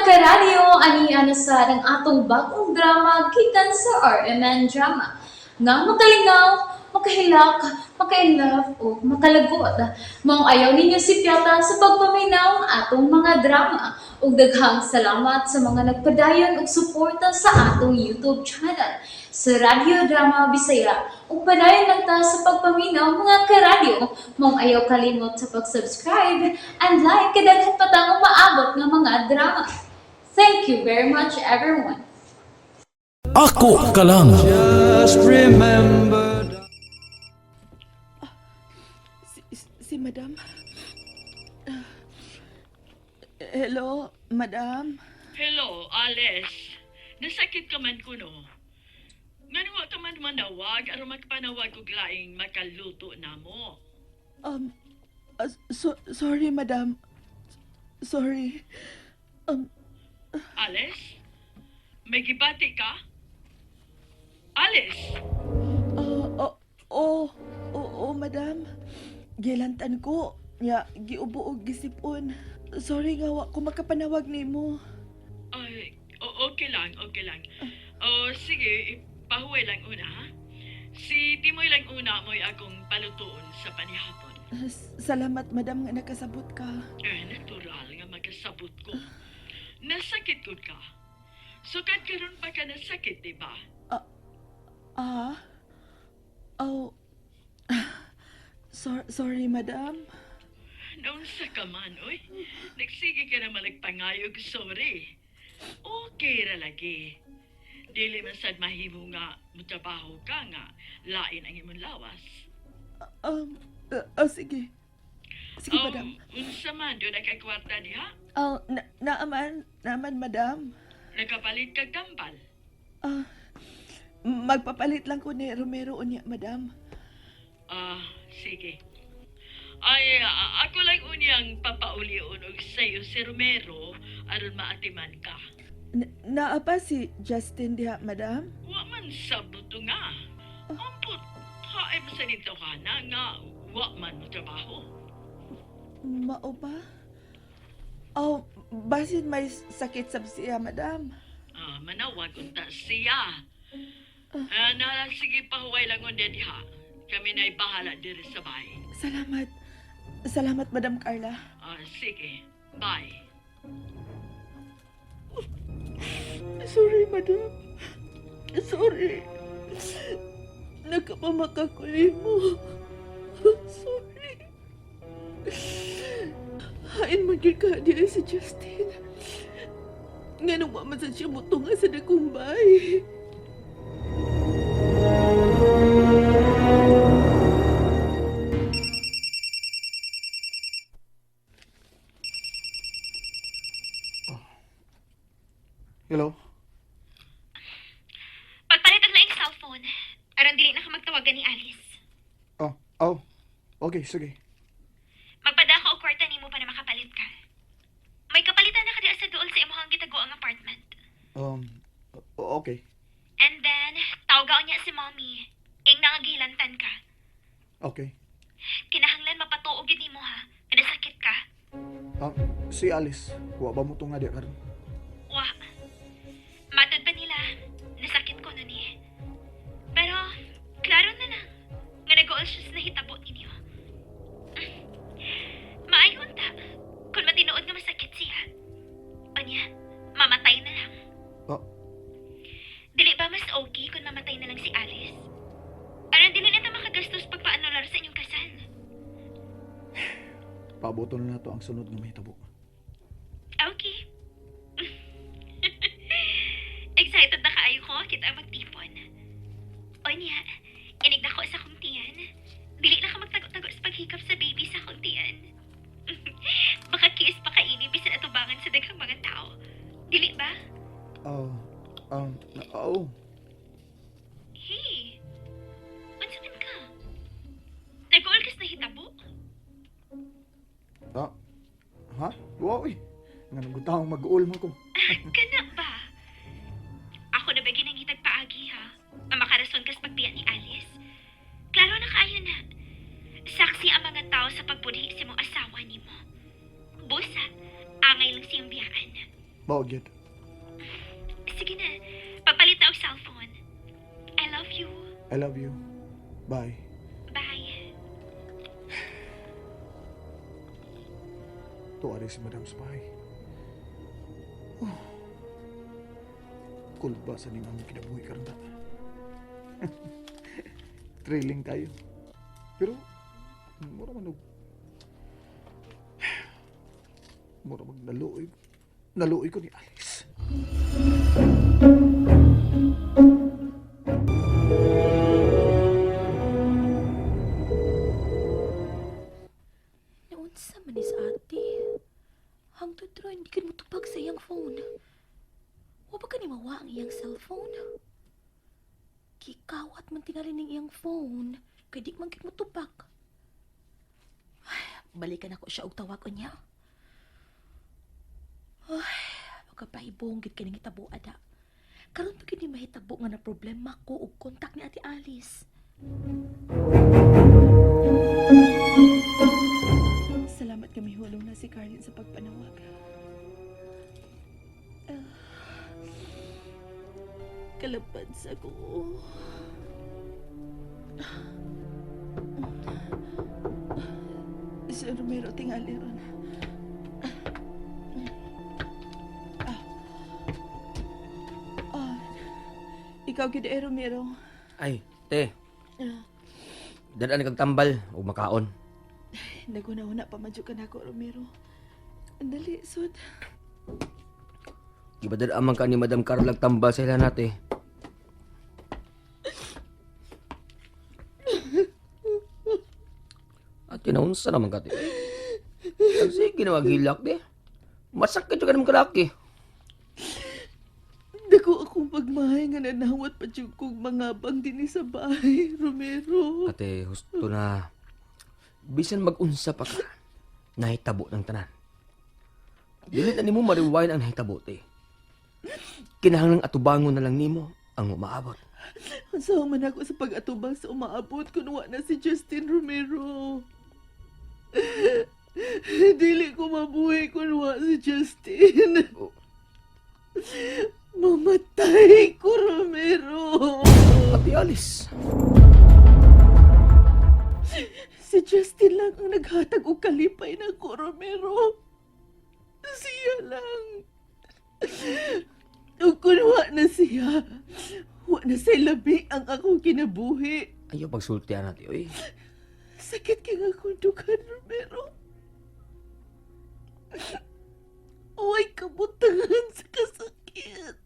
Karadyo, ani na sad ang atong bagong drama gikan sa RMN Drama. Nga makalingaw, makahilak, maka-inlove o makalagot. Maong ayaw ninyo sipyata sa pagpaminaw ang atong mga drama. Ug daghang salamat sa mga nagpadayon og suporta sa atong YouTube channel sa Radyo Drama Bisaya. Ug padayon lang ta sa pagpaminaw, mga karadyo. Maong ayaw kalimot sa pag-subscribe and like kay daghan pa tang umaabot nga mga drama. Thank you very much, everyone. Ako ka lang. Just remember. Si Madam. Hello, Madam. Hello, Alice. Nasakit ka man kuno. Ngano wa ka man manawag aron magpanawag og laing makaluto namo? Sorry, Madam. Sorry. Alice? May gibati ka? Alice? Oh, oh, oh, oh, Madam. Gilantan ko. Ya, giubo og gisipon. Sorry nga wa ko makapanawag nimo. Ay, okay lang, okay lang. O sige, ipahuway lang una ha. Si Timoy lang una mo'y akong palutuon sa panihapon. Salamat, Madam, nga nakasabot ka. Eh, natural nga magkasabot ko. Nasakit ko ka. Sukad karon pa ka nasakit, di ba? Ah? Oh. Sorry, Madam. Naunsa ka man, oy. Nagsige ka na malagpangayog, sorry. Okay ra lagi. Dili man sad mahimo nga mutrabaho ka nga lain ang imong lawas. Sige. Sige, Madam. Unsa man do kay kwarta diha? Oh, naaman, naaman, Madam. Nakapalit kag tambal. Ah, magpapalit lang ko ni Romero unya, Madam. Ah, sige. Ay, ako lang unyang papaulion og sayo si Romero aron maatiman ka. Naa pa si Justin diha, Madam? Wa man sa buto nga. Ampot, haay man sa nito ka na nga wa man mo trabaho. Mao ba? Oh, basin may sakit sab siya, Madam. Ah, manawag unta siya. Ah, na sige, pahuway lang unde diha. Kami na'y bahala diri sa bahay. Salamat. Salamat, Madam Carla. Ah, sige. Bye. Sorry, Madam. Sorry. Nagkapamakakulay mo. Sorry. Hain man gyud ka diya si Justin. Nga nung wa man sad siya mutunga sa dakumbay. Hello? Pagpalit og laing cellphone. Aron dili na ka magtawagan ni Alice. Oh, oh. Okay, sige. Magpadako og kwarta nimo para makapalit ka. May kapalitan na ka diha sa duol sa imong gitaguang apartment. Okay. And then, tawgaon niya si Mommy. Ing nangagilantan ka. Okay. Kinahanglan mapatuo gid nimo ha. Pinasakit ka. Si Alice, wa ba mo tunga di karon? Wa. Matod ba nila? Nasakit ko nun eh. Pero, klaro na lang. Nga nag-all siya sa nahitabo ninyo. Maayon ta. Kung matinood nga masakit siya. Anya, mamatay na lang. Oh, Dili ba mas okay kung mamatay na lang si Alice? Aron dili na ta makagastos pagpaanular sa inyong kasal. Pabuton na to ang sunod nga mahitabo. Okay. Excited na kaayo ko kita magtipon. O niya, inig na ko sa akong tiyan. Dili na ka magtago-tago sa paghikap sa baby sa akong tiyan. Baka kiss pa kaini bisan atubangan sa daghang mga tao. Dili ba? Oh, oh. Hey, unsa man ka? Nag-uol kas na hitabo? Ah, ha? Wa uy. Nga nagutang mag-uol man ko. Kana ba? Ako na ba ginangitag paagi ha? Ang makarason kas pagbiya ni Alice? Klaro na kaayo na. Saksi ang mga tao sa pagbudhi sa mong asawa nimo. Busa, angay lang siyang biyaan. Mao gyud. Sige na, pagpalit na og cellphone. I love you. I love you. Bye. Bye. Tuwa rin si Madam Spy. Oh. Kulba sa ning among kinabuhi karon ta. Thrilling kayo. Pero mura man og mura mag naluoy. Naluoy ko ni Alice. Naunsa man ni sa ate. Hangtod ron, hindi ka motubag sa iyang phone. Wa ba ka ni mawa ang iyang cellphone? Gikawat man tingali ning iyang phone. Kay di man gid motubag. Ay, balikan ako siya og tawag niya. Ay, magkapaibong gid kaning hitabo ada. Karon pa gid ni mahitabo nga na problema ko og kontak ni Ate Alice. Salamat kami hulong na si Carlin sa pagpanawag. Ah, kalapad sa ko. Si Romero tingali ron. Ah. Ah. Ikaw gid eh, Romero. Ay, te. Dadaan kag tambal ug makaon. Naguna-una pa man jud ka nako, Romero. Andali, sud. Gibadad man ka ni Madam Carla og tambal sa ila nate. At tinaunsa naman ka, te. Ang sige na maghilak, te. Masakit yung kanang kalaki. Dako akong pagmahay nga nanawat pa jud kog mga bang dinhi sa bahay, Romero. Ate, husto na. Bisan mag-unsa pa ka, nahitabo ng tanan. Dili na nimo mariwayan ang nahitabo, te. Kinahanglang atubangon na lang nimo ang umaabot. Unsa man ako sa pag-atubang sa umaabot kun wa na si Justin Romero. Dili ko mabuhi kun wa si Justin. Oh. Mamatay ko, Romero. Ate Alice. Si Justin lang ang naghatag og kalipay nako, Romero. Siya lang. Ug kun wa na siya, wa na siya labi ang akong kinabuhi. Ayaw pagsultian natin, oy. Sakit kay nga akong dughan, Romero. Uy, kabutangan sa kasakit.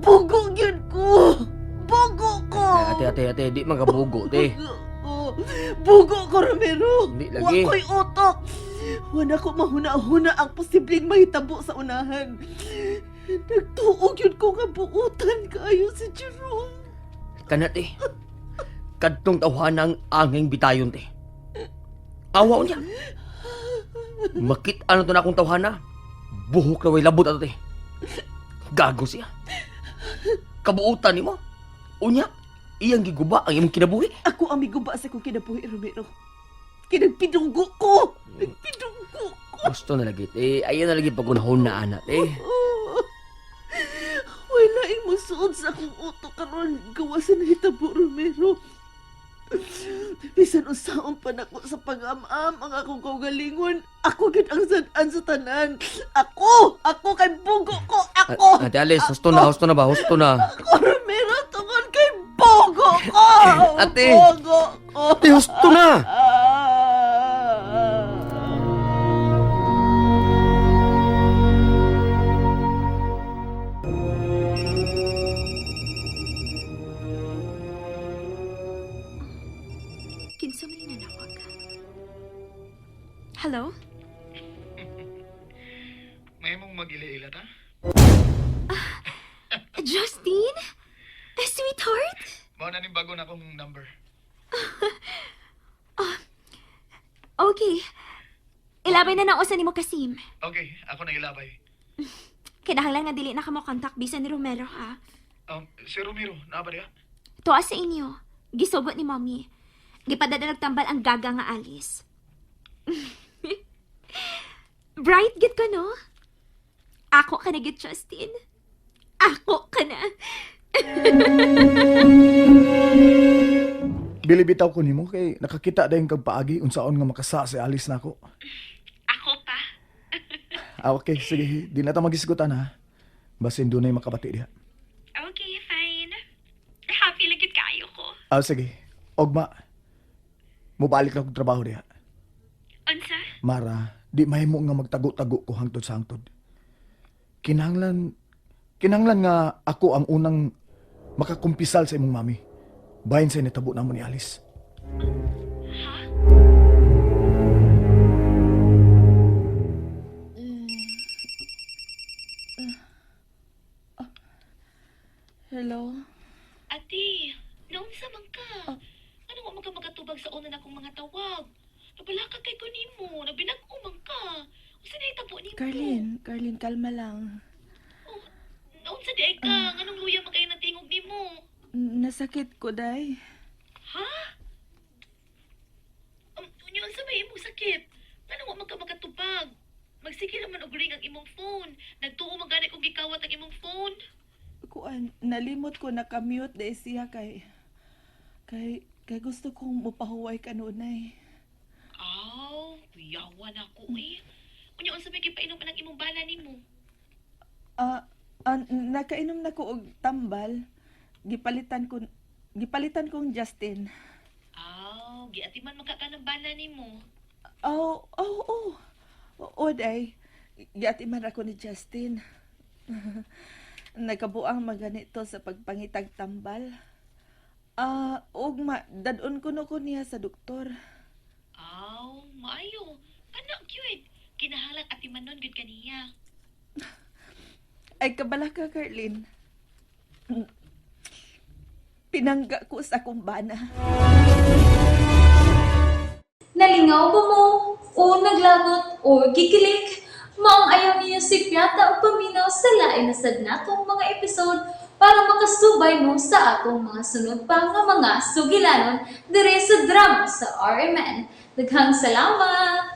Bugo yun ko! Bugo ko! Ay, ate, ate, ate, di man ka bugo, te. Bugo ko! Bugo ko, Romero! Hindi lagi. Wa ko'y utok! Wala ko mahuna-huna ang posibleng mahitabo sa unahan. Nagtuog yun ko nga buutan kayo si Jerome. Kana, te. Kadtong tawhana ang anging bitayon, te. Awaw niya. Makit ano to na akong tawhana. Buhok na way labot ato, te. Gago siya. Kabuutan nimo. Unya, iyang giguba ang imong kinabuhi. Ako ang miguba sa kong kinabuhi, Romero. Kinagpidugo ko! Nagpidugo ko! Gusto na lagi, te. Ayaw na lagi pag-unahon na, anak, te. Oh. Wala mo suod sa akong utok karon gawa sa nahitabo, Romero. Bisan usaon pa nako sa pag-am-am ang akong kaugalingon. Ako gid ang sad-an sa tanan. Ako! Ako kay bugo ko! Ako! Ate Alice, husto na, husto na ba? Husto na. Ako, Romero, tungod kay bugo ko! Ate! Bugo ko! Ate, husto na! Ah! Kinsa man ni nanawag? Hello? May mong mag-ila-ila ta? Justin? Eh, sweetheart? Mao na ning bago na akong number. Okay. Ilabay na nang usa nimo kasim. Okay, ako na ilabay. Kinahanglan nga dili na ka mo contact bisan ni Romero ha. Si Romero, naa ba diha? Tuwa sa inyo. Gisugot ni Mommy. Gipadala nagtambal ang gaga nga Alice. Bright gid ko, no? Ako ka na gid, Justin. Ako ka na. Bilibitaw ko nimo kay nakakita dayon kag paagi unsaon nga makasa si Alice nako. Ako pa. Ah, okay, sige, di na ta magisgutan ha. Basin dunay makabati diha. Okay, fine. Happy lang gid kaayo ko. Ah, sige. Ogma. Mobalik na kog trabaho diha. Unsa? Mara, di mahimo nga magtago-tago ko hangtod sa hangtod. Kinahanglan kinahanglan nga ako ang unang makakumpisal sa imong mami. Bahin sa nitabo namo ni Alice. Hello? Ate, naunsa man ka? Ano wa man ka makatubag sa una na akong mga tawag? Nabalaka kay ko nimo, nabinag-o man ka. Unsa na itabo nimo? Carlin, Carlin, kalma lang. Oh, naunsa di ay ka? Nganong luya man kayo natingog nimo? Nasakit ko, day. Ha? Unya unsa may imong sakit? Nganong wa man ka makatubag? Magsige naman og ring ang imong phone. Nagtuo man gani kog gikawat ang imong phone. Kuan, nalimot ko nakamute dahil siya kay... Kay gusto kong mupahuway kanunay. Aw, kuyawan ako eh. Unya unsa may gipainom pa ng imong bana nimo? Ah, ah, nakainom na ko og tambal. Gipalitan ko gipalitan kong Justin. Aw, giatiman man ka ka ng bana nimo. Oh, oh, oh. Oo, day. Giatiman ako ni Justin. Nagkabuang maganito sa pagpangitag tambal. Ah, ugma, dadon ko no ko niya sa doktor. Aw, maayo. Kana cute. Kinahalang atimanon gud kaniya. Ay, kabala ka, Carlin. Pinangga ko sa kumbana. Nalingaw ba mo? O naglagot o gikilig? Maong ayaw niyo si Piata o paminaw sa lain na sad natong mga episode para makasubay mo sa atong mga sunod pa nga mga sugilanon dire sa drama sa RMN. Daghang salamat!